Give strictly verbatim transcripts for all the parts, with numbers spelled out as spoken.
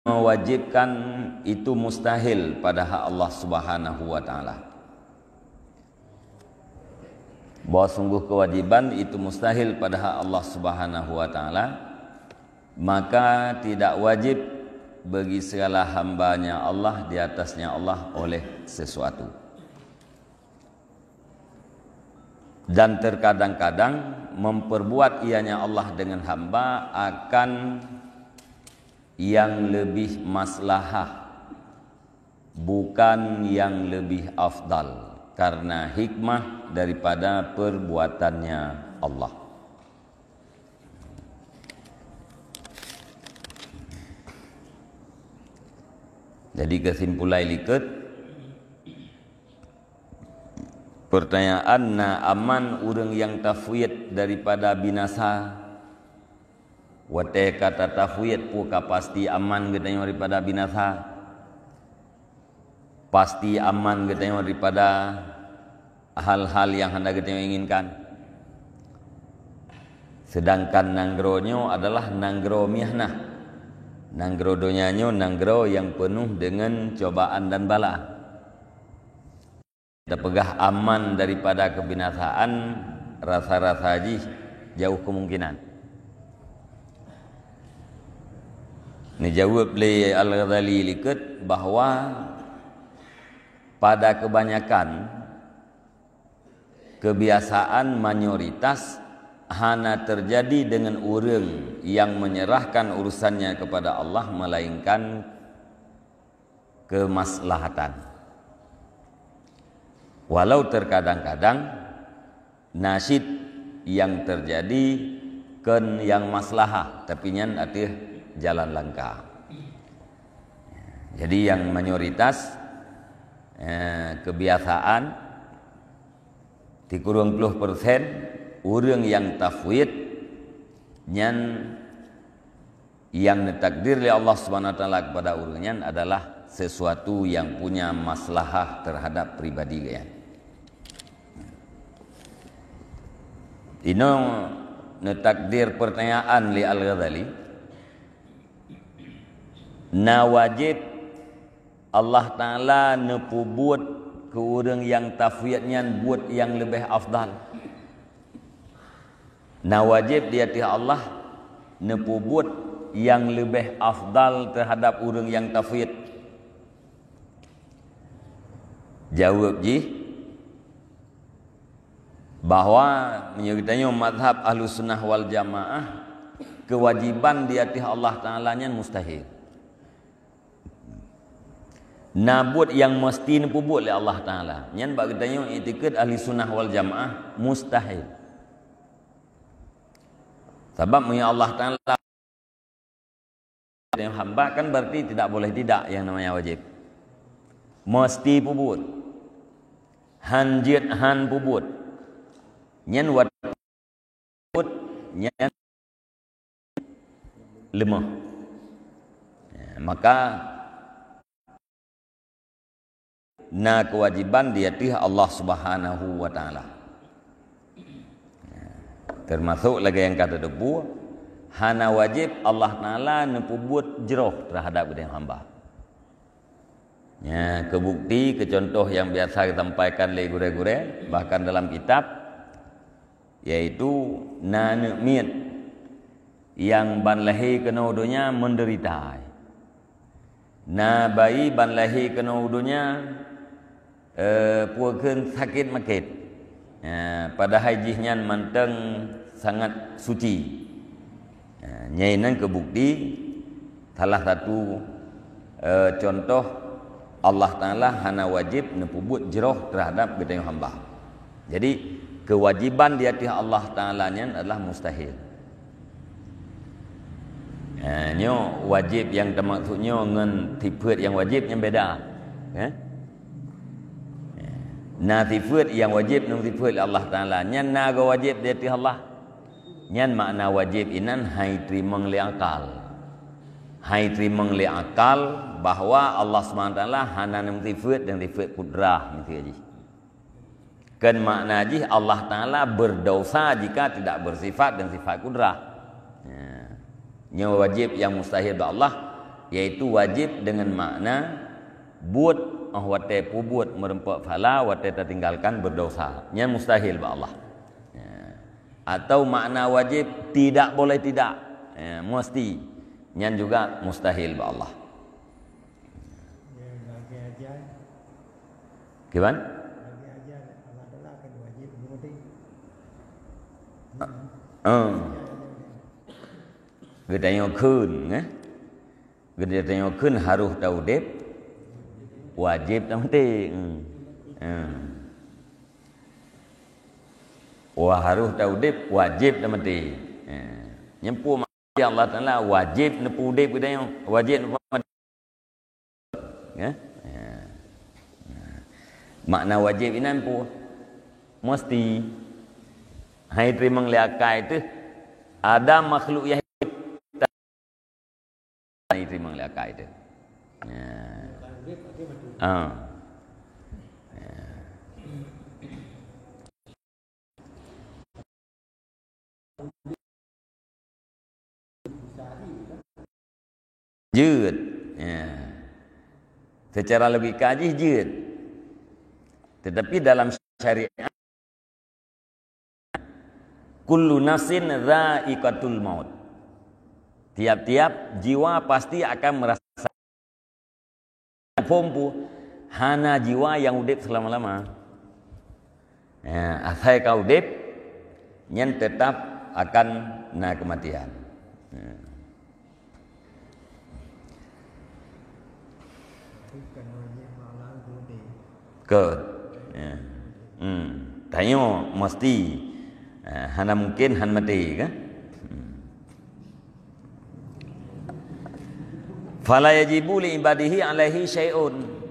mewajibkan itu mustahil pada hak Allah Subhanahu wa Ta'ala. Bahwa sungguh kewajiban itu mustahil pada hak Allah Subhanahu wa Ta'ala, maka tidak wajib bagi segala hambanya Allah, di atasnya Allah, oleh sesuatu. Dan terkadang-kadang memperbuat ianya Allah dengan hamba akan yang lebih maslahah, bukan yang lebih afdal, karena hikmah daripada perbuatannya Allah. Jadi, kesimpulan likot, pertanyaan, na aman ureuëng nyang tafwid daripada binasa? Watée ka tatafwid, peue ka pasti aman geutanyoe daripada binasa? Pasti aman geutanyoe daripada hal-hal nyang hana geutanyoe inginkan? Sedangkan nanggroe nyoe adalah nanggroe mihnah. Nanggroe donya nyoe nanggroe nyang peunoh deungon cobaan dan bala. Tapeugah aman daripada kebinasaan, rasa-rasa jih jauh kemungkinan. Neujaweueb lé Al-Ghazali likot bahwa pada kebanyakan, kebiasaan mayoritas hana terjadi dengan ureuëng yang menyerahkan urusannya kepada Allah, melainkan kemaslahatan. Walau terkadang-kadang na cit nyang terjadi kon nyang maslahah, tapi nyan ateueh jalan langka. Jadi, nyang mayoritas, eh, kebiasaan, sikureueng ploh persen ureuëng nyang tafwid nyan, nyang neutakdir lé Allah Subhanahu wa Taala kepada ureuëng nyan adalah sesuatu nyang punya maslahah terhadap pribadi geuhnyan. Inoe neutakdir pertanyaan lé Al-Ghazali, na wajéb Allah Taala neupeubuet keu ureuëng nyang tafwid nyan buet nyang leubeh afdal? Na wajéb di ateueh Allah neupeubuet nyang leubeh afdal teuhadab ureuëng nyang tafwid? Jaweueb jih bahwa meunyoe geutanyoe mazhab Ahlussunnah wal Jamaah, keuwajiban di ateueh Allah Taala nyan mustahil. Na buet nyang meuseuti neupeubuet lé Allah Taala. Nyan bak geutanyoe iktikeuet Ahlussunnah wal Jamaah mustahil. Sabab meunyoe Allah Taala hamba, kan berarti tidak boleh tidak yang namanya wajib. Mesti peubuet. Han jeuet han peubuet. Nyan wat-, nyan leumoh. Ya, maka na keuwajiban di ateueh Allah Subhanahu wa Taala. Teumasok lagée nyang ka tateupeue, hana wajéb Allah Taala neupeubuet jroh teuhadab geutanyoe hamba. Nya, keu bukeuti, keu cuntoh nyang biasa geusampaikan lé gurée-gurée, bahkan dalam kitab, yaitu na aneuëk miet nyang ban lahé keunoe donya meudeurita. Na bayi ban lahé keunoe donya, eh, peue kheun sakét makét. Ya, padahai jih nyan mantong sangat suci. Ya, nyan keu bukeuti salah satu, eh, cuntoh Allah Taala hana wajéb neupeubuet jroh teuhadab geutanyoe hamba. Jadi, keuwajiban di ateueh Allah Taala nyan adalah mustahil. Ha, nyoe wajéb nyang teumaksud nyoe ngon sifeuet nyang wajéb nyan beda. Eh? Na sifeuet nyang wajéb ngon sifeuet Allah Taala. Nyan na geuwajéb di ateueh Allah. Nyan makna wajéb inan hai teurimong lé akal. Hai teurimong lé akal bahwa Allah Subhanahu wa Taala hana neusifeuet dan sifeuet kudrah miseue jih. Kan makna jih Allah Taala berdosa jika tidak bersifat dan sifat kudrah. Ya. Nyoe wajéb nyang mustahil bak Allah, Yaitu wajib dengan makna buet, oh, watée peubuet meureumpok pahala, watée tatinggalkan berdosa. Nyan mustahil bak Allah. Ya. Atau makna wajib tidak boleh tidak. Ya, mesti. Nyan juga mustahil bak Allah. Kiban? Ah. Geutanyoe kheun, eh? Geutanyoe kheun harôh taudeb, wajéb tamaté. Hmm. Hmm. Wah, harôh taudeb, wajéb tamaté. Hmm. Nyan peue maksud Allah Taala wajéb neupeu udeb geutanyoe, wajéb neupeu Ya? Ya. Makna wajéb inan peue? Mesti. Hai teurimong lé akai teuh. Ada makhluk nyang hidup, hai teurimong lé akai teuh. Ya. Ah. Ya. Jeuet. Ya. Secara logika jih jeuet. Tetapi dalam syariat, kullu nafsin dzaiqatul maut. Tiap-tiap jiwa pasti akan merasa Phom peue? Hana jiwa nyang udeb seulama-lama. Ya, asai ka udeb, nyan teutap akan na keumatian. Ya. Kot. Ya. Hmm. Tanyoe mesti, eh, hana mungkin han maté, kan? Hmm. Fala yajibu li ibadihi alaihi syai'un.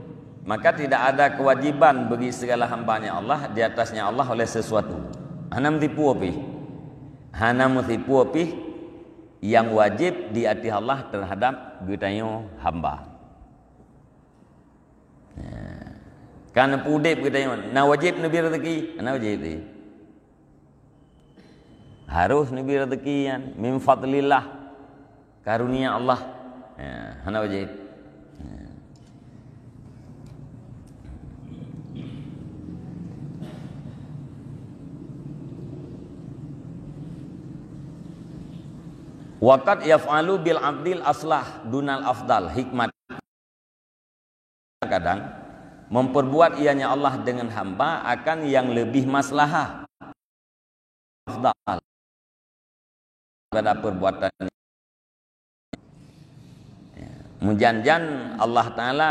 Maka tidak ada kewajiban bagi segala hambanya Allah, di atasnya Allah oleh sesuatu. Hana meutipu pih. Hana meutipu pih nyang wajéb di ateueh Allah terhadap geutanyoe hamba. Ya. Kan peudeb geutanyoe, na wajéb neubri rezeki, na wajéb teuh. Harôh neubri rezeki nyan min fadlillah, karunia Allah. Ya, hana wajéb. Ya. Wa qad yaf'alu bil abdil aslah dunal afdal, hikmat. Kadang memperbuat ianya Allah dengan hamba akan yang lebih maslahah, afdal, daripada perbuatan. Ya. Meujan-jan Allah Taala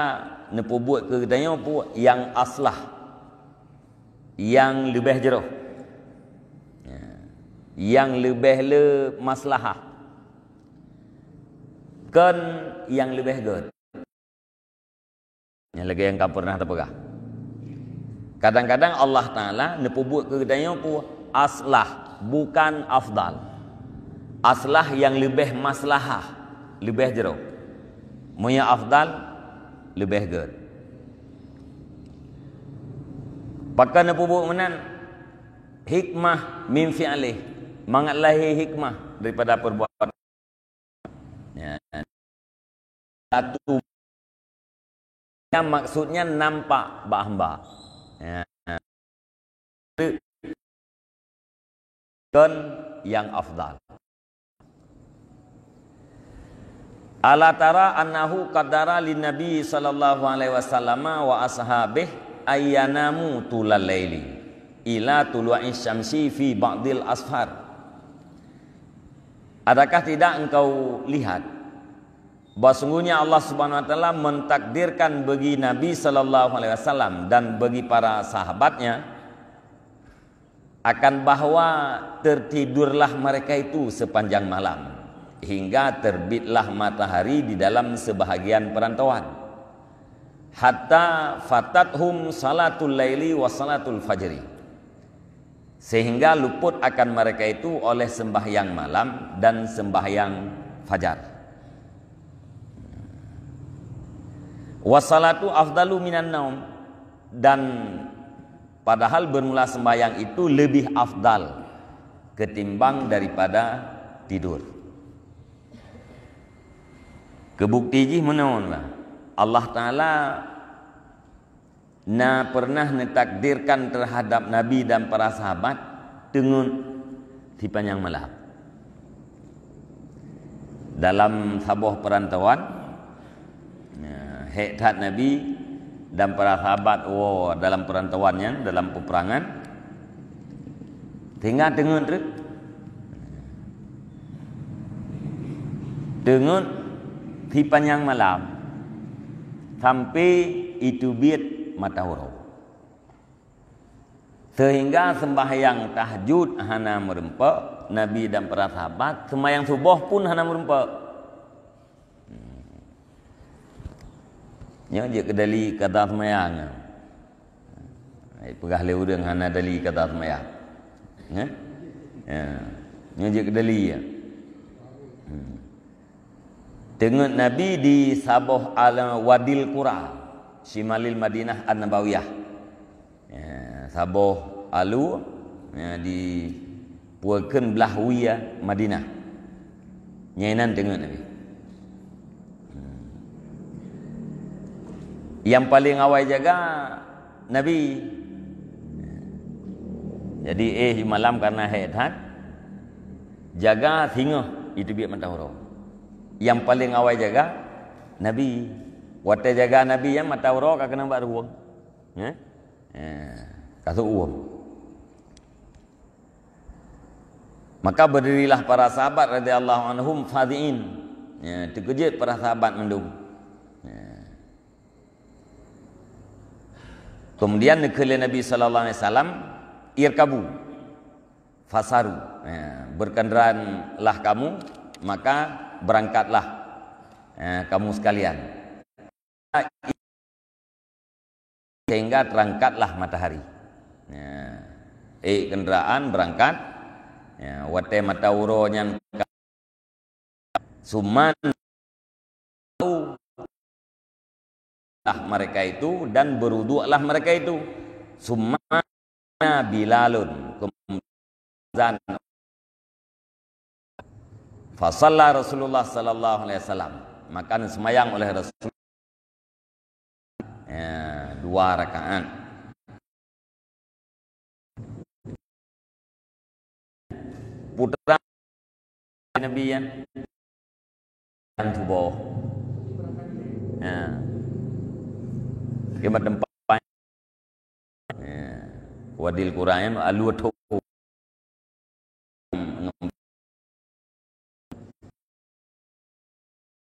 neupeubuet keu geutanyoe peue nyang aslah, nyang leubeh jroh, ya, nyang leubeh le maslahah, kon nyang leubeh gét. Nyang lagée nyang ka pernah tapeugah. Kadang-kadang Allah Taala neupeubuet keu geutanyoe peue aslah, bukan afdal. Aslah nyang leubeh maslahah, leubeh jroh. Meunyoe afdal, leubeh gét. Pakon neupeubuet meunan? Hikmah min fi'lih. Mangat lahé hikmah daripada perbuatan. Ya. Satu. Yang maksudnya nampak bak hamba. Ya. Kon nyang afdal. Ala tara annahu qaddara lin Nabi sallallahu alaihi wasallam wa ashabih ayyanamu tulal laili ila tulu'i syamsi fi ba'dil asfar. Adakah tidak engkau lihat bahwa sungguhnya Allah Subhanahu wa Taala mentakdirkan bagi Nabi sallallahu alaihi wasallam dan bagi para sahabatnya akan bahwa tertidurlah mereka itu sepanjang malam hingga terbitlah matahari di dalam sebahagian perantauan, hatta fatathum salatul laili wa salatul fajri, sehingga luput akan mereka itu oleh sembahyang malam dan sembahyang fajar. Wassalatu afdalu minan naum, dan padahal bermula sembahyang itu lebih afdal ketimbang daripada tidur. Keubukti jih meunoe lah. Allah Taala na pernah neutakdirkan terhadap Nabi dan para sahabat teungeut sipanyang malam. Dalam saboh peurantauan, ya, hék that Nabi dan para sahabat woe dalam peurantauan nyan, dalam peperangan, sehingga teungeut teuk. Teungeut sipanyang malam, sampai jiteubiet mata uroe. Sehingga sembahyang tahajud hana meureumpok, Nabi dan para sahabat, sembahyang suboh pun hana meureumpok. Nyoe jeuet keu dali kata sembahyang. Hai, peugah lé ureuëng hana dali kata sembahyang. Nyoe? Ya. Nyoe jeuet keu dali, ya. Hmm. Teungeut Nabi di saboh al-, Wadil Qura, simalil Madinah An-Nabawiyah. Ya, saboh alu, ya, di pue kheun blah wie Madinah. Nyan inan teungeut Nabi. Hmm. Nyang paleng awai jaga Nabi. Jadi, eh, malam karena hék that, jaga singoh jiteubiet mata uroe. Nyang paleng awai jaga Nabi. Watée jaga Nabi nyan mata uroe ka keunong bak ruweueng. Ya? Ya. Ka seuuem. Maka berdirilah para sahabat radhiyallahu anhum fazi'in. Ya, teukeujot para sahabat mandum. Ya. Kemudian neukheun lé Nabi sallallahu alaihi wasallam, "Irkabu, fasaru." Ya, berkendaralah kamu, maka berangkatlah, ya, kamu sekalian. Sehingga terangkatlah matahari. Ya. Eh, kendaraan berangkat. Ya, watée mata uroe nyan ka-, suman lah mereka itu dan beruduklah mereka itu. Summa Bilalun, kemudian azan. Fasalla Rasulullah sallallahu alaihi wasallam, maka seumayang oleh Rasul, ya, dua rakaat. Putra Nabi, ya. Dan tuboh. Ya. Kiban teumpat. Ya. Wadil Qura nyan alu tho.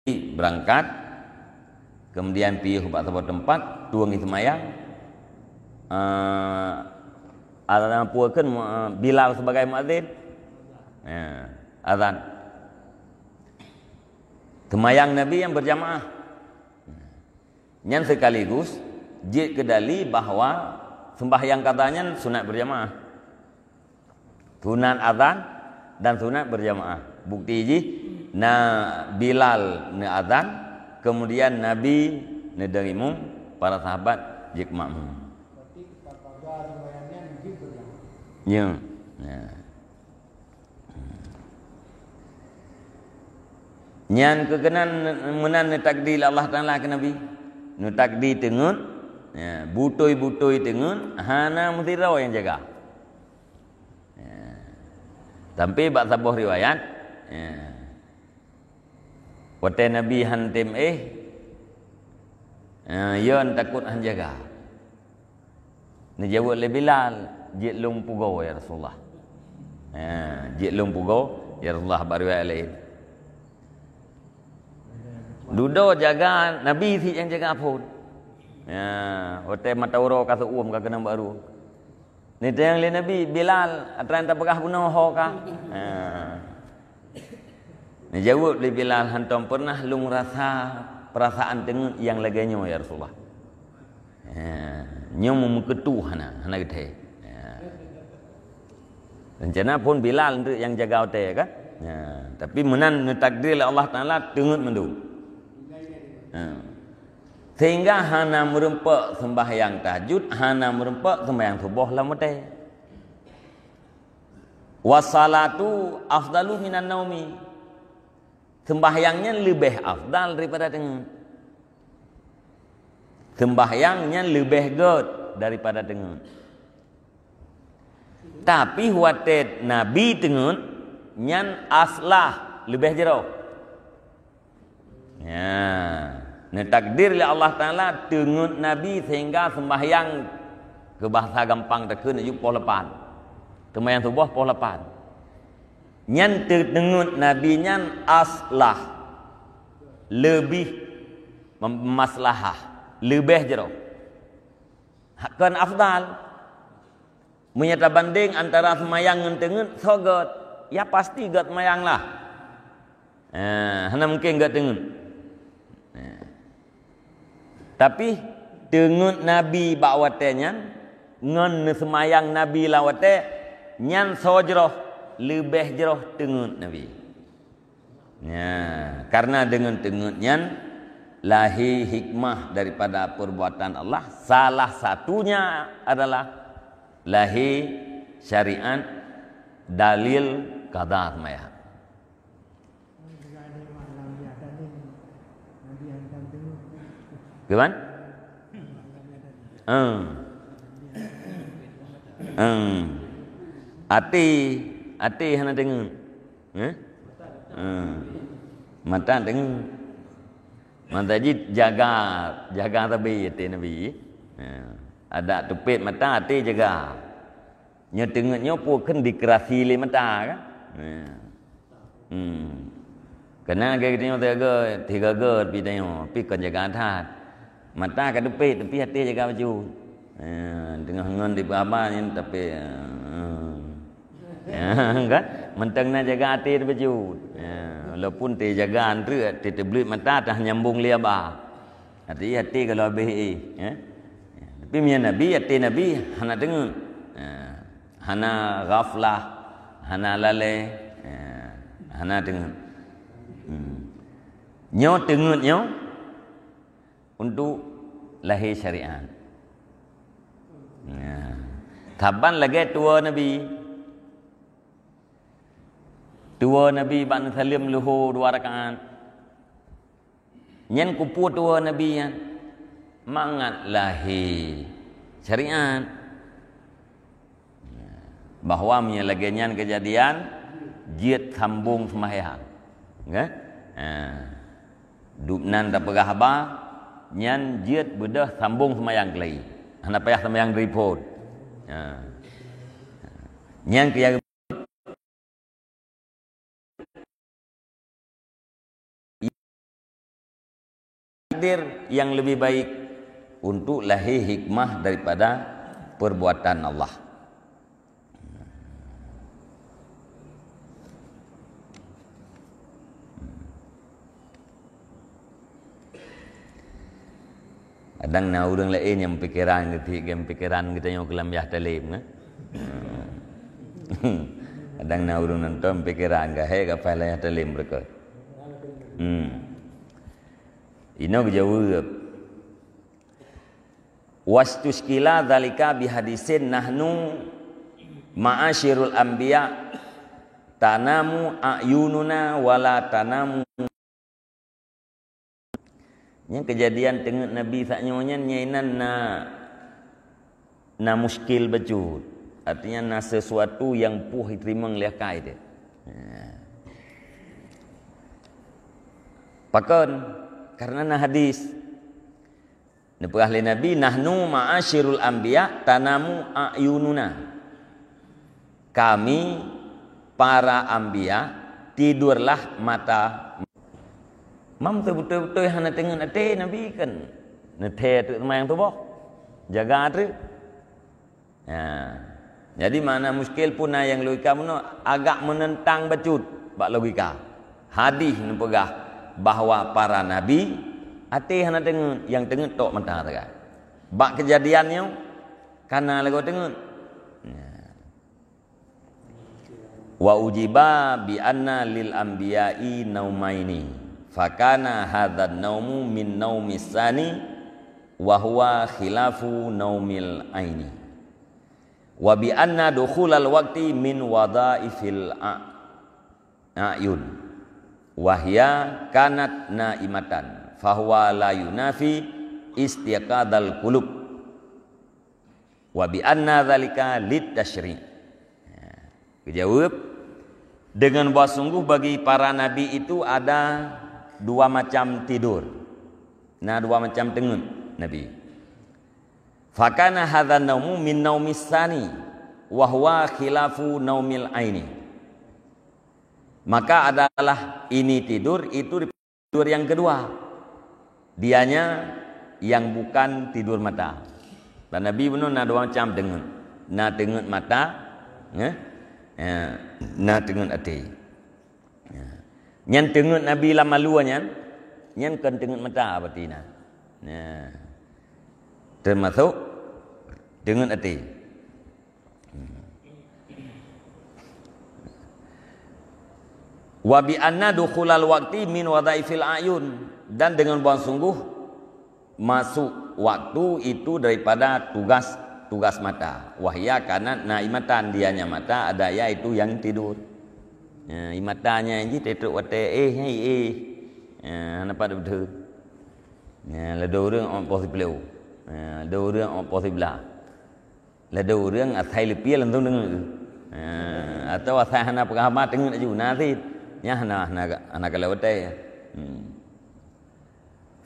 Berangkat, kemudian piôh bak saboh teumpat, tueng seumayang, eh, azan pue kheun mu-, eh, Bilal sebagai muazin. Ya, azan. Seumayang Nabi nyang berjamaah. Nyan sekaligus jeuet keu dali bahwa sembahyang qadha nyan sunat berjamaah. Sunat azan dan sunat berjamaah. Bukti jih na Bilal neuazan, kemudian Nabi neudong imum, para sahabat jeuet makmum. Berarti tapaga sembahyang nyan jeuet berjamaah. Ya. Ya. Nyan keuh keunan meunan neutakdi lé Allah Taala keu Nabi. Neutakdi teungeut, ya, butôi-butôi teungeut, hana meusidroe nyang jaga. Ya. Sampai bak saboh riwayat, ya, watée Nabi han tem éh, ya, yon takot han jaga. Neujaweueb lé Bilal, "Jeuet lôn pugoe, ya Rasulullah." Ya, "Jeuet lôn pugoe, ya Rasulullah," bak riwayat laén. Dudoe jaga, Nabi sit nyang jaga phon. Ya, watée mata uroe ka seuuem ka keunong bak rueng. Neutanyong lé Nabi, "Bilal, atra tapeugah bunoe ho ka?" Ya. Neujaweueb lé Bilal, "Hantom pernah lôn rasa perasaan teungeut nyang lagée nyoe, ya Rasulullah." Ya, nyoe meumeukeutôh hana, hana geuthée. Ya. Rencana phon Bilal enteuk nyang jaga watée kan? Ya, tapi meunan neutakdir lé Allah Taala teungeut mandum. Ya. Sehingga hana meureumpok sembahyang tahajud, hana meureumpok sembahyang suboh lam watée. Wassalatu afdalu minan naumi. Seumbahyang nyan leubeh afdal daripada teungeut. Seumbahyang nyan leubeh gét daripada teungeut. Tapi watée Nabi teungeut, nyan aslah, leubeh jroh. Ya, neutakdir lé Allah Taala teungeut Nabi sehingga seumbahyang, keu bahasa gampang takheun aju poh lapan. Seumbahyang suboh poh lapan. Nyan teu-, teungeut Nabi nyan aslah, leubeh mem-, maslahah, leubeh jroh. Kon afdal. Meunyoe tabandeng antara seumayang ngon teungeut, soe gét? Ya pasti gét seumayang lah. Eh, hana mungken gét teungeut. Eh. Tapi teungeut Nabi bak watée nyan ngon neuseumayang Nabi lam watée nyan soe jroh, leubeh jroh teungeut Nabi. Ya, karena deungon teungeut nyan lahé hikmah daripada perbuatan Allah, salah satunya adalah lahé syariat dalil qada seumayang. Gimana? Hmm. Hmm. Até, até hana teungeut. Eh? Hmm. Mata teungeut. Mata jih jaga, jaga sabe até Nabi. Ha. Adak teupet mata, até jaga. Nyoe teungeut nyoe peue kheun dikreasi lé mata kan? Ha. Hmm. Keunan lagée geutanyoe teuga, teuga pih tanyoe, pih kon jaga that. Mata ka teupet, tapi até jaga bacut. Ha, teungoh ngon dibaba nyan tapi, ha. Ya, kan? Mantong na jaga até bacut. Ya, walaupun teujaga antreuk, teuteubleut mata tah nyambong lé aba. Até, até kalau habéh, eh, ya. Tapi meunyoe Nabi, até Nabi hana teungeut. Ya. Hana ghaflah, hana lalée, ya, hana teungeut. Hmm. Nyoe teungeut nyoe untuk lahé syariat. Ya. Saban lagée tuwoe Nabi. Tuwoe Nabi bak neusaleuem luho dua rakaat. Nyan kupeue tuwoe Nabi nyan? Mangat lahé syariat. Bahwa meunyoe lagée nyan keujadian, jeuet sambong seumayang. Kan? Ha. Dubnan tapeugah haba, nyan jeuet beudôh sambong seumayang keulai. Hana payah seumayang dari phon. Ha. Nyan keu takdir yang lebih baik untuk lahé hikmah daripada perbuatan Allah. Kadang na ureuëng laén nyang pikiran geuti, geupikiran geutanyoe keu lam yah talem, kan? Kadang na ureuëng nonton pikiran geuhé ka paih lam yah talem beureukat. Hmm. Inoe geujaweueb. Wastusykila dzalika bihadisin nahnu ma'asyirul anbiya tanamu a'yununa wala tanamu. Nyang keujadian teungeut Nabi sak nyoe nyan, nyan inan na, na muskil bacut. Artinya na sesuatu nyang poh jiteurimong lé akai teuh. Ha. Pakon? Karena na hadis. Neupeugah lé Nabi, "Nahnu ma'asyirul anbiya tanamu a'yununa." Kami, para anbiya, tidurlah mata. Mam teubeutôi-beutôi hana teungeut até Nabi kan? Neuthée teuk seumayang suboh. Jaga treuk. Ya. Jadi makna muskil pun na nyang logika meunoe agak meunentang bacut bak logika. Hadih neupeugah bahwa para nabi até hana teungeut, nyang teungeut tok mata sagai. Bak keujadian nyoe kana lagoe teungeut. Ya. Wa ujiba bi anna lil anbiya'i naumaini. Fakana hadzan naumu min naumis sani wa huwa khilafu naumil aini. Wa bi anna dukhulal waqti min wadhaifil a-, a'yun. Wahya kanat naimatan, fahuwa la yunafi istiqadal qulub. Wa bi anna dzalika lit tasyri'. Ya. Geujaweueb, dengan bahwa sungguh bagi para nabi itu ada dua macam tidur. Na dua macam teungeut Nabi. Fakana hadza naumu min naumis sani, wa huwa khilafu naumil aini. Maka adalah ini tidur itu tidur yang kedua. Dianya yang bukan tidur mata. Dan Nabi bunoe na dua macam teungeut. Na teungeut mata, eh? Ya, na teungeut até. Ya. Nyan teungeut Nabi lam alue nyan, nyan kon teungeut mata berarti na. Ya. Termasuk teungeut até. Wa bi anna dukhulal waqti min wadhaifil ayun, dan dengan bahwa sungguh masuk waktu itu daripada tugas-tugas mata. Wahya kanat naimatan, dianya mata ada yaitu yang tidur. Ya, i matanya ji tetrok watèe eh, eh, eh. Ya, nampak betul. Ya, lado ureueng ôk poh siploh. Ya, lado ureueng ôk poh siblaih. Lado ureueng asai leupie langsung deungoe. Ha, atawa asai hana peugah haba teungeut laju, na cit. Nyan hana, hana, hana kalon watèe. Hmm.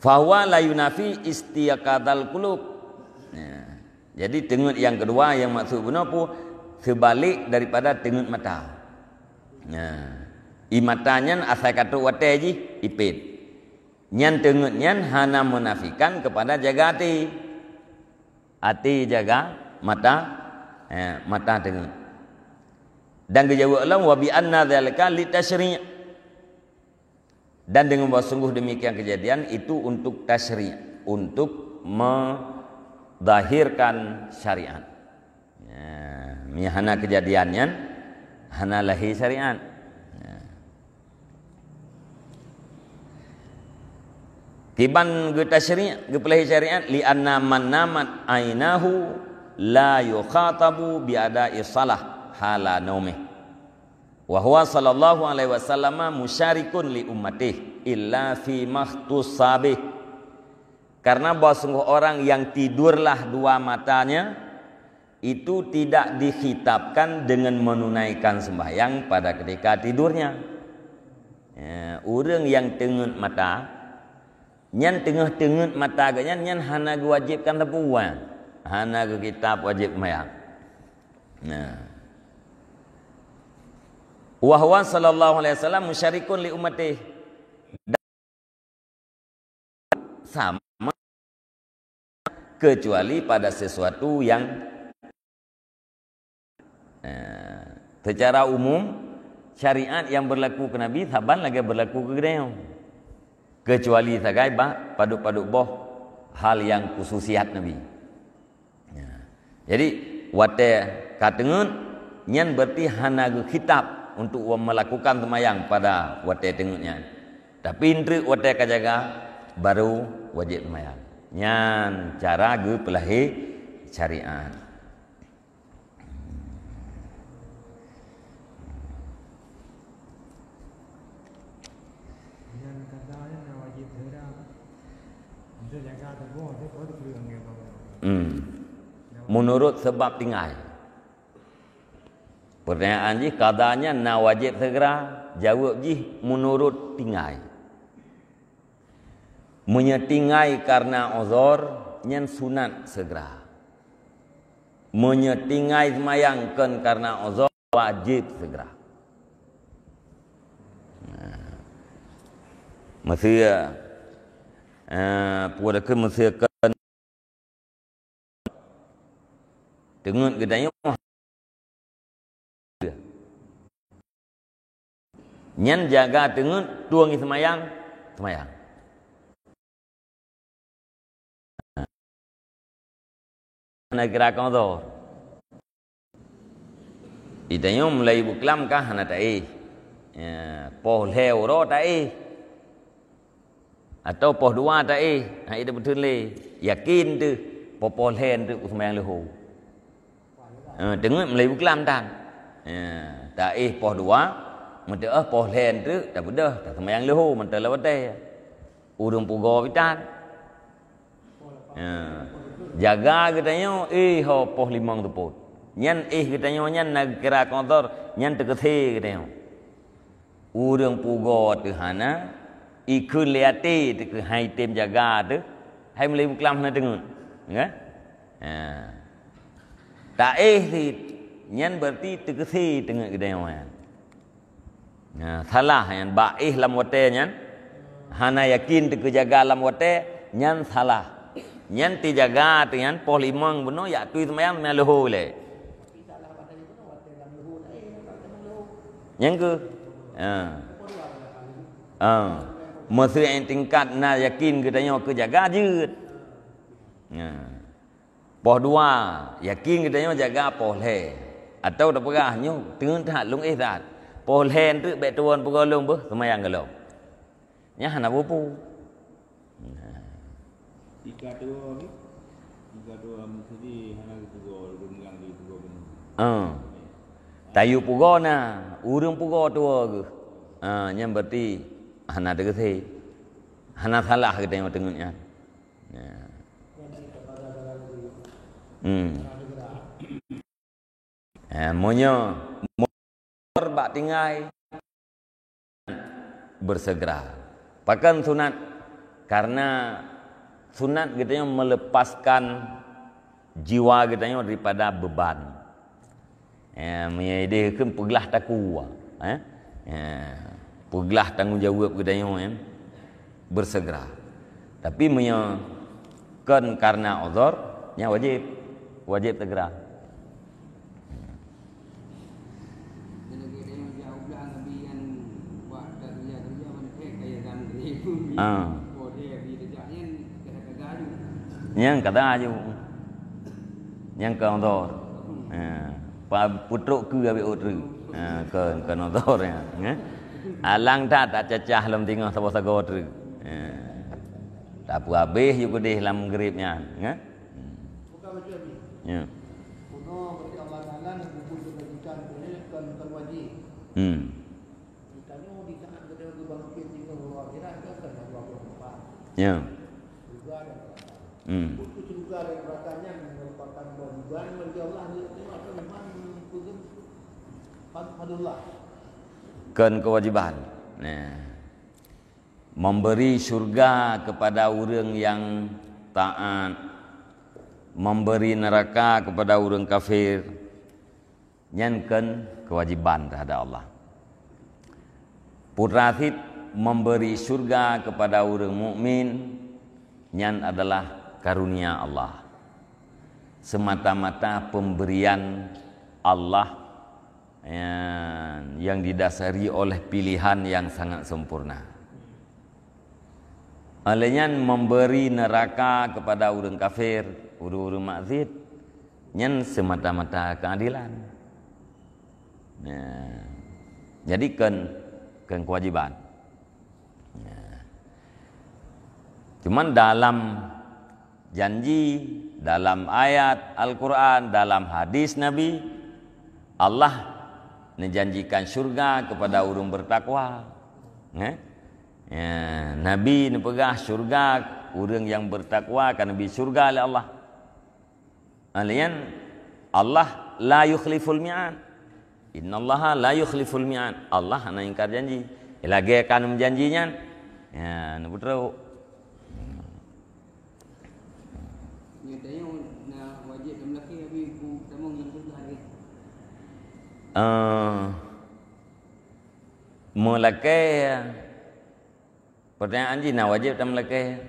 Fahuwa la yunafi istiqadal qulub. Ya. Jadi teungeut yang kedua yang maksud bunoe pu seubalik daripada teungeut mata. Ya. I mata nyan asai ka trok watèe jih, ipét. Nyan teungeut nyan hana menafikan kepada jaga até. Até jaga, mata, eh, mata teungeut. Dan geujaweueb lom, "Wa bi anna dzalika li tasyri'." Dan dengan bahwa sungguh demikian kejadian itu untuk tasyri', untuk menzahirkan syariat. Ya, meunyo hana kejadian nyan, hana lahé syariat. Ya. Kiban geutasyri', geupeulahé syariat, "Li anna man namat ainahu la yukhatabu bi ada'i shalah hala naumih. Wa huwa sallallahu alaihi wasallama musyarikun li ummatih illa fi makhtussa bih." Karena bahwa sungguh orang yang tidurlah dua matanya, itu tidak dikhitabkan dengan menunaikan sembahyang pada ketika tidurnya. Ya, ureueng nyang teungeut mata, nyan teungoh teungeut mata geuh nyan, nyan hana geuwajibkan sapeue, hana geukhitab wajéb sembahyang. Nah. Wa huwa sallallahu alaihi wasallam musyarikun li ummati. Sama kecuali pada sesuatu yang, eh, secara umum syariat yang berlaku ke Nabi saban lagèe berlaku ke geutanyoe. Kecuali sagai bak padub-padub boh hal yang khususiat Nabi. Ya. Jadi, watèe ka teungeut, nyan berarti hana geukhitab untuk melakukan seumayang pada watèe teungeut nyan. Tapi, eunteuk watèe ka jaga, baru wajéb seumayang. Nyan cara geupeulahé syariat. Nyan kata nyan na wajéb segera. Untuk jaga tuboh, tu baru perlu anggota. Hmm. Menurut sebab tinggai. Pertanyaan jih, qada nyan na wajéb segera? Jaweueb jih, menurut tinggai. Meunyoe tinggai kareuna uzur, nyan sunat segera. Meunyoe tinggai seumayang kon kareuna uzur, wajéb segera. Nah. Meusé, eh, peue dakeuh meusé kon teungeut geutanyoe. Nyan jaga teungeut tueng seumayang, seumayang. Na kira kong tu. Geutanyoe mulai beuklam kah hana taéh. Ya, poh lhèe uroe taéh. Atau poh dua taéh, hai ida beutôi lé. Yakin teuh, poh-poh lhèe teuh seumayang leuhô. Eh, teungeut mulai beuklam tan. Ya, taéh poh dua, Meuteu'oh poh lhèe treuk tapeudeuh, taseumayang leuhô mantong lam watèe. Ureueng pugoe bitan. Ya. Jaga geutanyoe, eh, ho poh limong teupot. Nyan, eh, geutanyoe nyan na geukira keu udhur, nyan teukeusé geutanyoe. Ureueng pugoe teuh hana, ikheun lé até teuh keu hai tem jaga teuh, hai meulai buklam hana teungeut. Kan? Ha. Taéh cit, nyan berarti teukeusé teungeut geutanyoe nyan. Nah, salah nyan, bak éh lam watèe nyan, hana yakin teuh keu jaga lam watèe, nyan salah. Nyan teujaga teuh nyan, poh limong bunoe, jak tui seumayang, seumayang leuhô lé. Nyang keu? Ha. Ha. Meuseu nyang tingkat na yakin geutanyoe keu jaga jeuet. Ha. Poh dua, yakin geutanyoe jaga poh lhèe. Atawa tapeugah nyoe, teungeut that lôn éh that. Poh lhèe treuk bèk tuwon pugoe lôn beuh, seumayang gohlom. Nyan hana peue-peue. Nah. Tika tuwoe ni, tika tuwoe meuseujid hana geutugoe, ureueng meungang geutugoe beuneuh. Ah. Tayue pugoe na, ureueng pugoe tuwoe geuh. Ah, nyan berarti hana teukeusé. Hana salah geutanyoe teungeut nyan. Ya. Hmm. Eh, meunyoe bak tinggai, bersegera. Pakon sunat? Karena sunat geutanyoe melepaskan jiwa geutanyoe daripada beban. Eh, meunyoe idéh kheun peuglah takue, eh? Eh, peuglah tanggong jaweueb geutanyoe, eh? Bersegera. Tapi meunyoe kon karena uzur, nyan wajéb. Wajéb segera. Ah. Nyan kada aju. Nyan kon uzur. Ha. Pa putrok keu abéh ot treuk. Ha, kon, kon uzur nyan. Ha? Alang that, that cacah lom teungoh saboh sagoe treuk. Ha. Tapeuabéh ju keudéh lam greb nyan. Ha? Hmm. Ya. Hmm. Geutanyoe di saat geutanyoe geubangkét singoh u akhirat, kan ka na dua boh teumpat. Ya. Syurga dan neraka. Hmm. Untuk syurga dan neraka nyan merupakan kewajiban bagi Allah, dia tu atau memang peugah fad-, fadlullah? Kon kewajiban. Nah. Memberi syurga kepada ureueng nyang taat, memberi neraka kepada ureueng kafir. Nyan kon kewajiban terhadap Allah. Putra cit memberi syurga kepada ureueng mukmin, nyan adalah karunia Allah. Semata-mata pemberian Allah, nyan, yang didasari oleh pilihan yang sangat sempurna. Oleh nyan, memberi neraka kepada ureueng kafir, ureueng-ureueng maksiat, nyan semata-mata keadilan. Nah, jadi kon, kon kewajiban. Nah. Cuman dalam janji, dalam ayat Al-Quran, dalam hadis Nabi, Allah neujanjikan syurga kepada ureueng bertakwa. Eh? Ya, Nabi neupeugah syurga ureueng nyang bertakwa ka neubi syurga lé Allah. Laén, Allah la yukhliful mi'ad. Innallaha la yukhliful mi'ad. Allah hana ingkar janji. Lagèe ka meujanji nyan. Ya, neupeutrok. Nyoe tanyoe na wajéb lam lakèe, tapi bu tamong lam tutoh hari. Eh, meulakèe Pertanyaan jih na wajéb tameulakèe.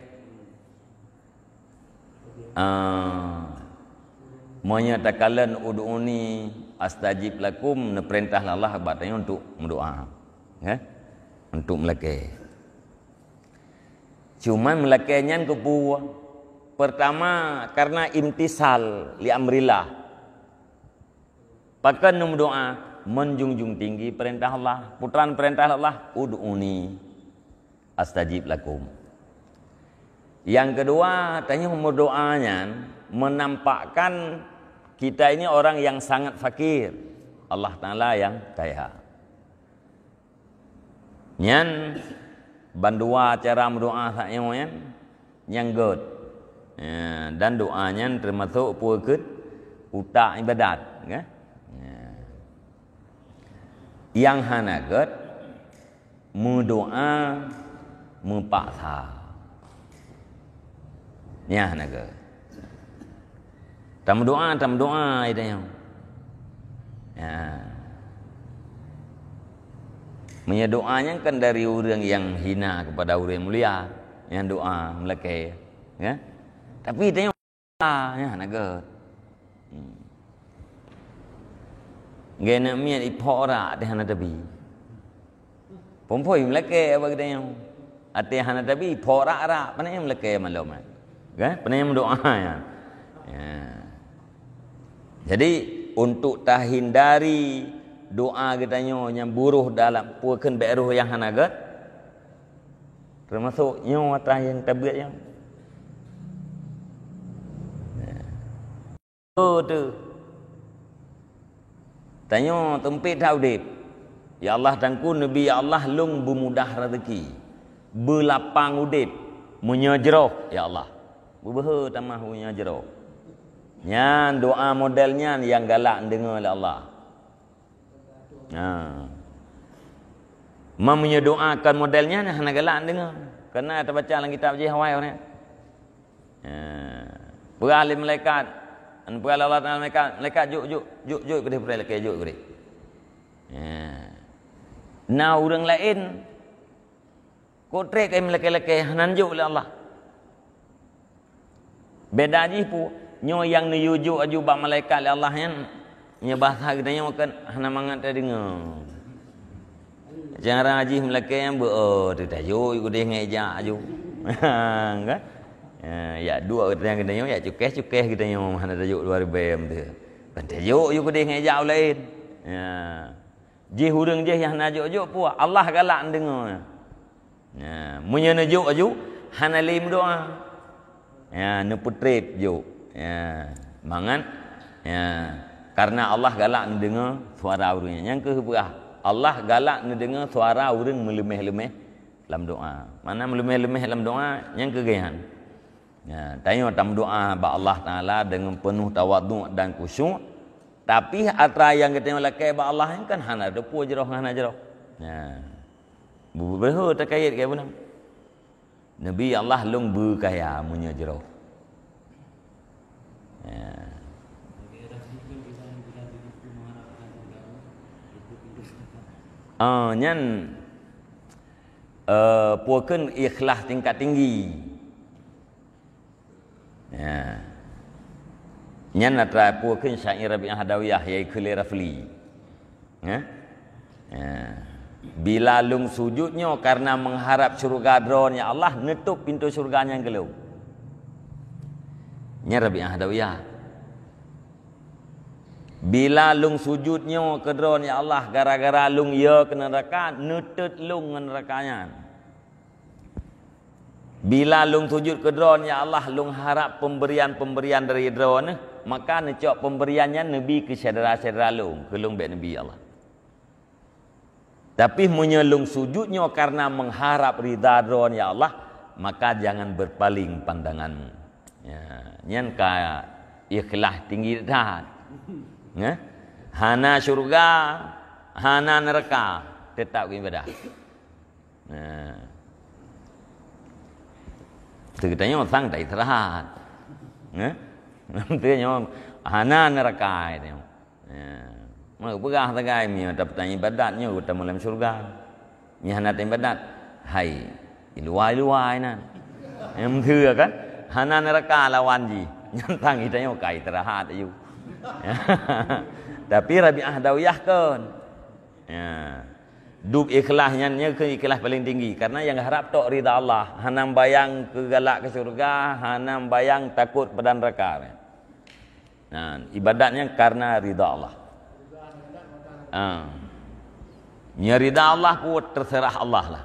Ah, meunyoe takalon ud'uni astajib lakum, neupeurintah lé Allah bak tanyoe untuk meudoa. Ya? Untuk meulakèe. Cuman meulakèe nyan keupeue? Pertama, karena imtisal li amrillah. Pakon neumeudoa? Meunjunjung tinggi peurintah Allah. Putran peurintah Allah, "Ud'uni astajib lakum." Nyang keudua, tanyoe meudoa nyan menampakkan kita ini orang yang sangat fakir. Allah Taala yang kaya. Nyan bandua cara meudoa saat nyoe nyan, nyang gét. Ya, dan doa nyan teumasok peue keuh utak ibadat, kan? Ya. Nyang hana gét, meudoa meupaksa. Nyan hana gét. Tameudoa, tameudoa, ai tanyoe. Ya. Meunyoe doa nyan kan dari ureuëng nyang hina kepada ureuëng mulia, nyang doa meulakée, ya. Tapi tanyoe, ah, nyan hana gét. Hmm. Geuneuk miet iphok rak teuh hana tabi. Phon-phon meulakée bak geutanyoe. Até hana tabi, phok rak-rak, pane meulakée malom, kan? Pane meudoa, ya. Ya. Jadi, untuk tahindari doa geutanyoe nyang buroh dalam peue kheun bék roh nyang hana gét, teumasok nyoe atra nyang tabeuet nyoe. Ya. Beutôi. Tanyoe teumpét that udeb. Ya Allah, Teungku, neubi, ya Allah, lôn beumudah raseuki, beulapang udeb, meunyoe jroh, ya Allah. Beubeuhe tamah meunyoe jroh. Nyan doa model nyan nyang galak neudeungoe lé Allah. Ha. Meunyoe doa kon model nyan, hana galak neudeungoe. Keureuna tabaca lam kitab jih awai ureuëng. Ha. Peugah lé malaikat, peugah lé Allah Taala malaikat, "Malaikat, jok, jok, jok, jok keudeh peureulee lakée, jok keudeh." Ha. Na ureuëng laén, kok treb ka meulakée-lakée, hana neujok lé Allah. Beda jih peue, nyoe nyang neuyue jok aju bak malaikat lé Allah nyan, nyoe bahasa geutanyoe kan hana mangat tadeungoe. Cara jih meulakée nyan beu, oh, teutajok yue keudeh ngon ijak aju. Kan? Ya, yak duek geutanyoe, geutanyoe yak cukéh-cukéh geutanyoe hana tajok dua ribée teuh. Kan tajok yue keudeh ngon ijak laén. Ya. Jih ureuëng jih nyang hana jok-jok peue, Allah galak neudeungoe. Ya, meunyoe neujok aju, hana lé meudoa. Ya, neupeutreb jok. Ya, mangat, ya, karena Allah galak neudeungoe suara ureuëng nyan. Nyang keuh peugah, Allah galak neudeungoe suara ureuëng meuleumeh-leumeh lam doa. Mana meuleumeh-leumeh lam doa, nyang keuh geuh nyan. Ya, tanyoe tameudoa bak Allah Taala deungon peunoh tawadhu dan khusyuk. Tapi atra nyang geutanyoe lakée bak Allah nyan kan hana teupeue jroh ngon hana jroh. Ya. Beubeuhe takayét keu beuna. Neubi, ya Allah, lôn beukaya meunyoe jroh. Ya. Ah, nyan, eh, peue kheun ikhlas tingkat tinggi. Ya. Nyan atra peue kheun syair Rabi'ah Adawiyah, yaitu lé Rafli. Ya. Ya. Bila lôn sujud nyoe karena mengharap syurga Droe, ya Allah, neutôb pintoe syurga nyan keu lôn. Nyan Rabi'ah Adawiyah. Bila lôn sujud nyoe keu Droe, ya Allah, gara-gara lôn yo keu neuraka, neutot lôn ngon neuraka nyan. Bila lôn sujud keu Droe, ya Allah, lôn harap pemberian-pemberian dari Droe, maka neucok pemberian nyan neubi keu syedara-syedara lôn, keu lôn bék neubi, ya Allah. Tapi meunyoe lôn sujud nyoe karena mengharap ridha Droe, ya Allah, maka jangan berpaling pandangan-Mu. Ya, nyan ka ikhlas tinggi that. Ya? Hana syurga, hana neuraka, tetap ibadah. Nah. Teutanyoe sang tak istirahat. Nah. Teutanyoe hana neuraka itu. Nah. Maka peugah sagai mi mata petang ibadat nyoe utamong lam syurga. Mi hana ibadat. Hai, di luar, di luar nan. Yang meuteue kan? Hana neuraka lawan jih. Nyantang kita nyoe kai istirahat ayu. Tapi Rabi'ah Adawiyah kon. Ya. Dub ikhlas nyan nyoe keu ikhlas paling tinggi, karena nyang harap tok ridha Allah, hana bayang keu galak keu syurga, hana bayang takot pada neraka. Nah, ibadat nyan karena ridha Allah. Ah. Nya ridha Allah pun terserah Allah lah.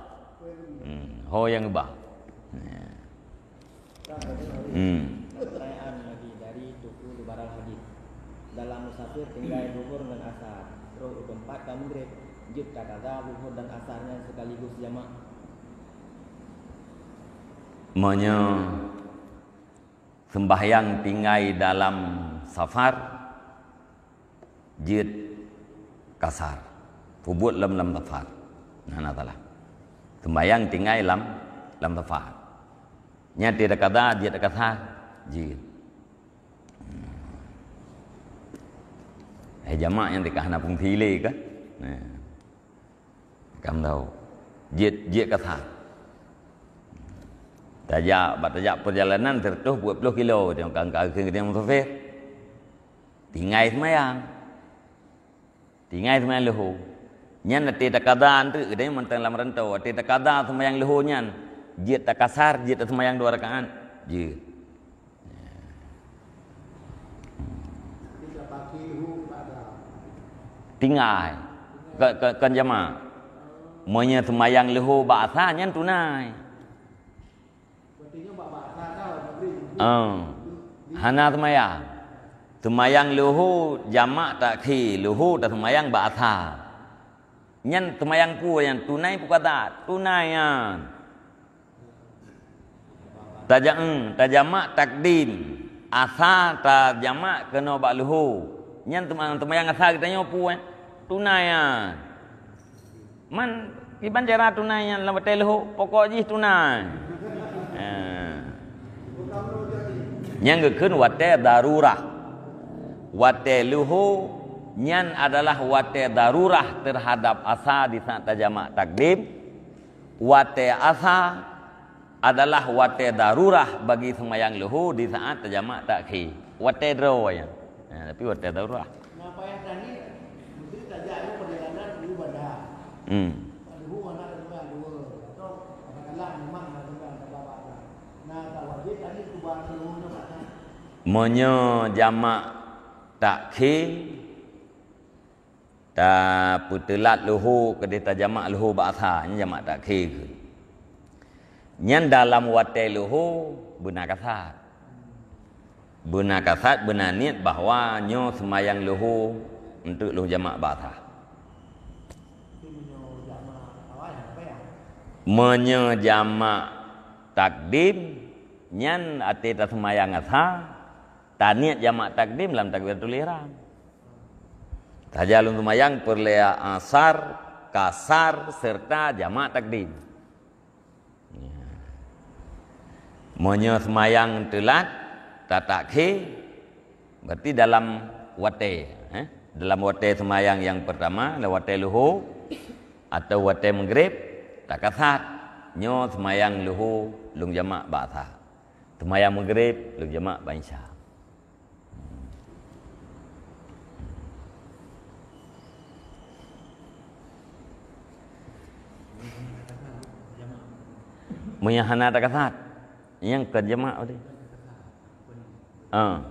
Hmm, ho nyang ubah. Hmm. Pertanyaan lagi dari Teungku Lubaral Hadis. Dalam musafir tinggai Zuhur ngon Asar, troh u teumpat ka Maghrib. Jeuet takaza Zuhur dan Asar nyan sekaligus jamak. Meunyoe sembahyang tinggai dalam safar, jeuet kasar. Peubuet lom lam safar. Nah, nah, salah. Sembahyang tinggai lam, lam safar. Nyan teuh takaza, jeuet kasar. Jeuet. Eh, jamak nyang teuka hana fungsi lé kan? Nah. Kam tahu. Jeuet, jeuet kasar. Tajak, bak tajak perjalanan seratus dua puluh kilo, tengok kan ka keu dia musafir. Tinggai semayang. Tinggai semayang luhur. Nyan até takaza tu, dia mantong lam rantau. Até takaza semayang luhur nyan, jeuet takasar, jeuet tasemayang dua rakaat. Jeuet. Tinggai. Ke, ke, kon jamak. Meunyoe semayang luhur bak asa, nyan tunai. Ah, hana semayang. Semayang luhur jamak takhir, luhur tasemayang bak asa. Nyan semayang peue nyan? Tunai peue kaza? Tunai nyan. Taja-, eh, tajamak takdim. Asa tajamak keunoe bak luhur. Nyan teuma-, teumayang asa geutanyoe peue, eh? Tunai nyan. Man, kiban cara tunai nyan lam watée luhur, pokok jih tunai. Eh. Nyang geukheun watée darurah. Watée luhur nyan adalah watée darurah terhadap asa di saat tajamak takdim. Watée asa adalah watée darurah bagi seumayang luhur di saat tajamak takhir. Watée droe nyan. Ha, tapi watée darurah. Nah, payah tani, mesti tajak lu perjalanan dulu bandar. Hmm. Luhur anak dua, dua. Atau kadang-kadang memang ada bandar, ada bandar. Nah, tak wajib tani tu bahasa luhur tu, Pak. Meunyoe jamak takhir, tapeuteulat luhur keudeh tajamak luhur bak asa, nyan jamak takhir. Nyan dalam watée luhur beuna kasat. Beuna kasat, beuna niet bahwa nyoe seumayang luhur untuk lôn jamak bak asa. Meunyoe jamak takdim, nyan até taseumayang asa, taniet jamak takdim lam takbiratul ihram. Saja lôn seumayang peureulée asar, kasar, serta jamak takdim. Ya. Meunyoe seumayang teulat, tatakhé, berarti dalam watée, eh? Dalam watée seumayang nyang pertama, dalam watée luhur, atau watée meugrib, takasat. Nyoe seumayang luhur lôn jamak bak asa. Seumayang meugrib lôn jamak bak isya. Meunyo hana takasat, nyang kon jamak tadi. Ah.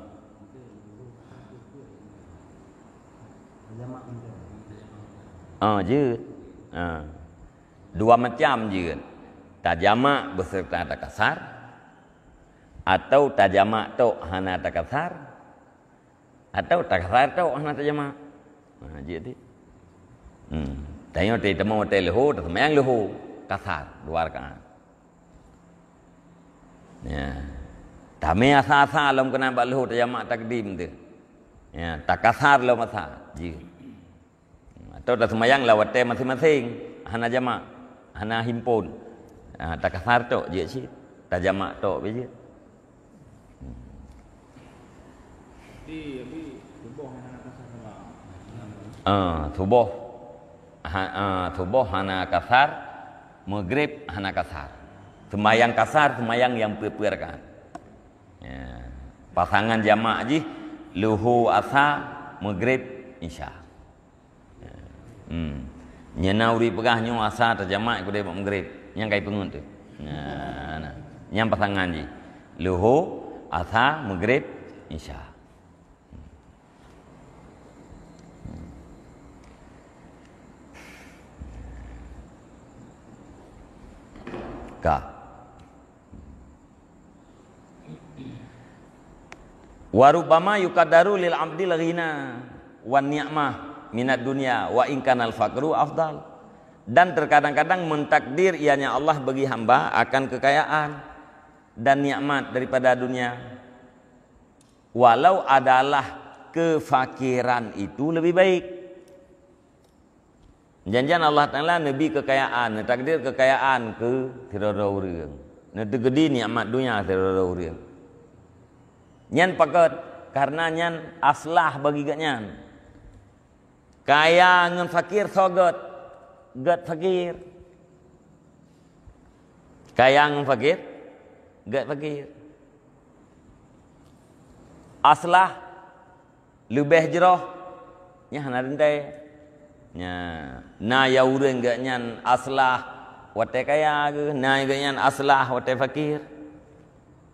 Ah, jeuet. Ah. Dua macam jeuet. Tajamak beserta takasar, atau tajamak tok hana takasar, atau takasar tok hana tajamak. Ha, jeuet teuh. Hmm. Tanyoe teuh teuma watée luhur, taseumayang luhur, kasar, dua rakaat. Ya. Tamé asa-asa lom keunan bak luhur tajamak takdim teuh. Ya, takasar lom asa. Jeuet. Atau taseumayang lam watée maséng-maséng, hana jamak, hana himpon. Ha, takasar tok jeuet cit, tajamak tok pih jeuet. Ah, suboh. Ha, ah, suboh hana kasar, meugrib hana kasar. Seumayang kasar, seumayang nyang peue-peue rakaat. Ya. Pasangan jamak jih, luhur asa, meugrib isya. Hmm. Nyan na ureuëng peugah nyoe asa tajamak keudeh bak meugrib. Nyang ka ipeungeut teuh. Nah, nah. Nyang pasangan jih. Luhur, asa, meugrib, isya. Ka. Wa rubbama yuqaddaru lil abdil ghina wan ni'mah. minad dunya wa in kanal faqru afdal. Dan terkadang-kadang mentakdir ianya Allah bagi hamba akan kekayaan dan nikmat daripada dunia, walau adalah kefakiran itu lebih baik. Janjian Allah Taala neubi kekayaan, neutakdir kekayaan keu sidroe-droe ureuëng, neuteukeudi nikmat dunia sidroe-droe ureuëng. Nyan pakon, karena nyan aslah bagi geuhnyan. Kaya ngon fakir soe gét? Gét fakir. Kaya ngon fakir, gét fakir. Aslah leubeh jroh, nyan hana teuntée. Nya, na ya ureuëng gét nyan aslah watée kaya geuh, na gét nyan aslah watée fakir.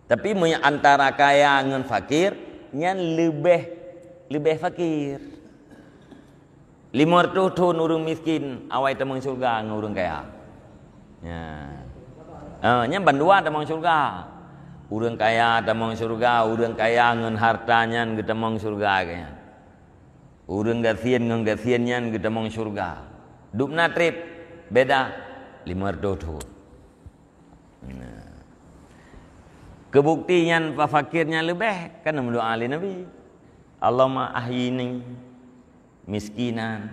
Tapi meunyoe antara kaya ngon fakir, nyan leubeh, leubeh fakir. Lima reutôh thon ureuëng miskin awai tamong syeuruga ngon ureuëng kaya. Nya. Ah, nyan bandua tamong syeuruga. Ureuëng kaya tamong syeuruga, ureuëng kaya ngon harta nyan geutamong syeuruga geuhnyan. Ureuëng gasien ngon gasien nyan geutamong syeuruga. Dubna treb beda lima reutôh thon. Nah. Keubukti nyan pa fakir nyan leubeh, kan meudoa lé Nabi, "Allahumma ahyini miskinan,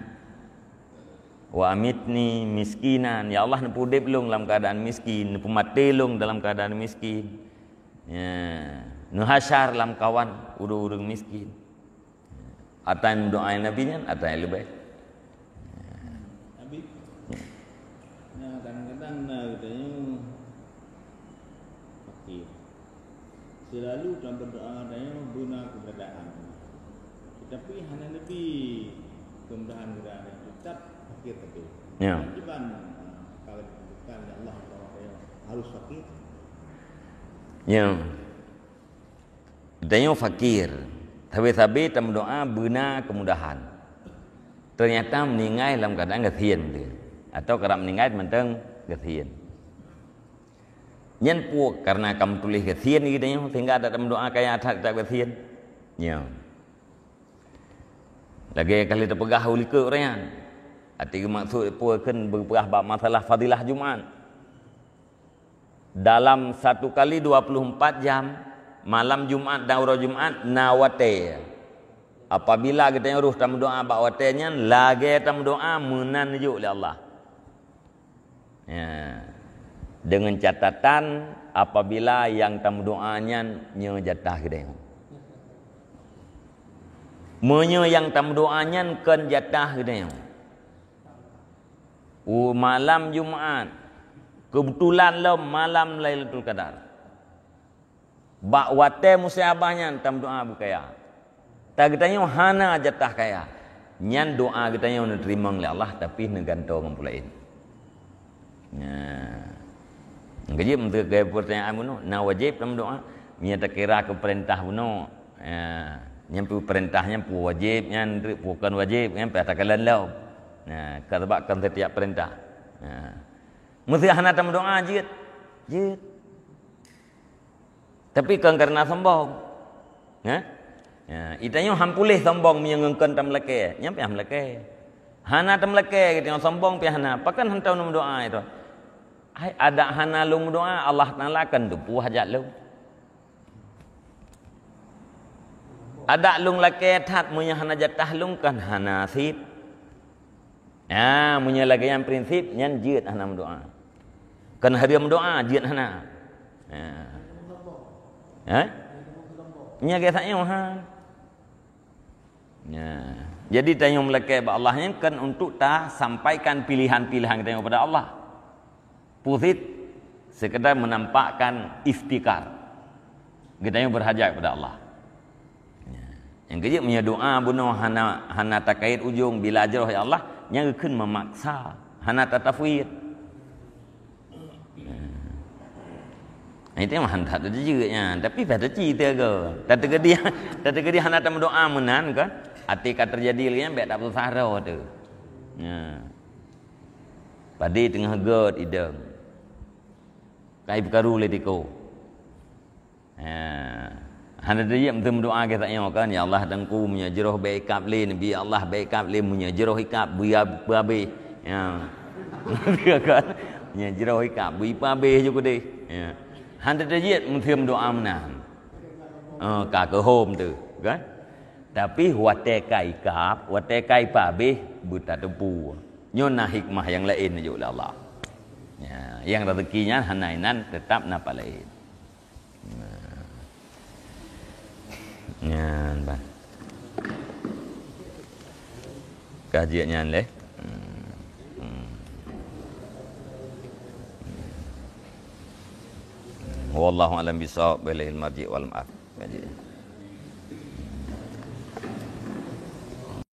wa amitni miskinan." Ya Allah, neupeudeb lôn lam keuadaan miskin, neupeumaté lôn dalam keuadaan miskin. Ya, neuhasyar lam kawan ureuëng-ureuëng miskin. Ata nyang meudoa Nabi nyan, ata nyang leubeh. Abi, nah, kadang-kadang na geutanyoe fakir. Selalu tameudoa tanyoe beuna keubeuradaan. Tetapi hana neubi keumudahan geutanyoe, tetap fakir sabe. Ya. Kiban, ah, kalau ditunjukkan oleh Allah bahwa tanyoe harus fakir. Ya. Tanyoe fakir, sabe-sabe tameudoa beuna keumudahan. Teunyata meuninggai lam keuadaan gasien teuh, atau karab meuninggai mantong gasien. Nyan peue kareuna ka meutuléh gasien geutanyoe sehingga adak tameudoa kaya that kitab gasien? Nyoe. Lagée ka lheueh teupeugah u likot ureuëng nyan. Até geumaksud peue kheun beupeugah bak masalah fadilah Jumat. Dalam satu kali dua puluh empat jam, malam Jumat dan uroe Jumat na watée. Apabila geutanyoe roh tameudoa bak watée nyan, lagée tameudoa meunan neujok lé Allah. Ya. Dengan catatan, apabila nyang tameudoa nyan nyoe jatah geutanyoe. Meunyoe nyang tameudoa nyan kon jatah geutanyoe, u malam Jumat, keubeutulan lom malam Lailatul Qadar. Bak watée musibah nyan tameudoa beukaya. Ta geutanyoe hana jatah kaya. Nyan doa geutanyoe neuteurimong lé Allah, tapi neugantoe ngon peue laén. Nah. Keujeuet meuteuka pertanyaan bunoe, na wajéb tameudoa? Meunyoe takira keu peurintah bunoe, ya, nyan peue peurintah nyan peue wajéb nyan, peue kon wajéb nyan, payah takalon lom. Nah, ka sabab kon setiap peurintah. Nah. Meuseuti hana tameudoa jeuet. Jeuet. Tapi kon kareuna sombong. Hah? Ya, geutanyoe han puléh sombong meunyoe ngon kon tameulakée. Nyan pih han meulakée. Hana tameulakée geutanyoe sombong pih hana. Pakon hantom neumeudoa itu? Hai, adak hana lôn meudoa, Allah Taala akan teupeu hajat lôn. Adak lôn lakée that meunyoe hana jatah lôn kan hana sép. Nah, meunyoe lagée nyan prinsip, nyan jeuet hana meudoa. Kon hareuem meudoa, jeuet hana. Nah. Hah? Nya geutanyoe ha. Nah. Jadi tanyoe meulakée bak Allah nyan kan untuk tasampaikan pilihan-pilihan geutanyoe kepada Allah. Pusit sekedar menampakkan iftikar. Geutanyoe berhajat kepada Allah. Ya. Nyang keujeuet meunyoe doa bunoe hana, hana takait ujong bila jroh ya Allah, nyan geukheun memaksa, hana tatafwid. Ya. Itu mah hana that jeuet nyan, tapi pada cerita ke. Tateukeudi, tateukeudi hana tameudoa meunan kan? Até ka teujadi lagée nyan bék tapeusah droe teuh. Ya. Padé teungoh gét idong. Kai peukaru lé tiko. Ha. Hana teujeuet meuteumeudoá geutanyoe kan, "Ya Allah, Teungku, meunyoe jroh bèk ikab lé, Nabi Allah bèk ikab lé, meunyoe jroh ikab, buya peuhabéh." Ya. Kan? "Meunyoe jroh ikab, bui peuhabéh ju keudéh." Ya. Hana teujeuet meuteumeudoá meunan. Oh, ka keuhom tu, kan? Tapi watèe ka ikab, watèe ka ipeuhabéh, beutateupeue. Nyoe na hikmah nyang laén neujok lé Allah. Ya, nyang raseuki nyan hana inan, teutap na pahala laén. Nah. Nyan, bah. Ka jeuet nyan lé. Hmm. Hmm. Wallahu a'lam bishawab, ilaihil marji' wal ma'ab. Ka jeuet.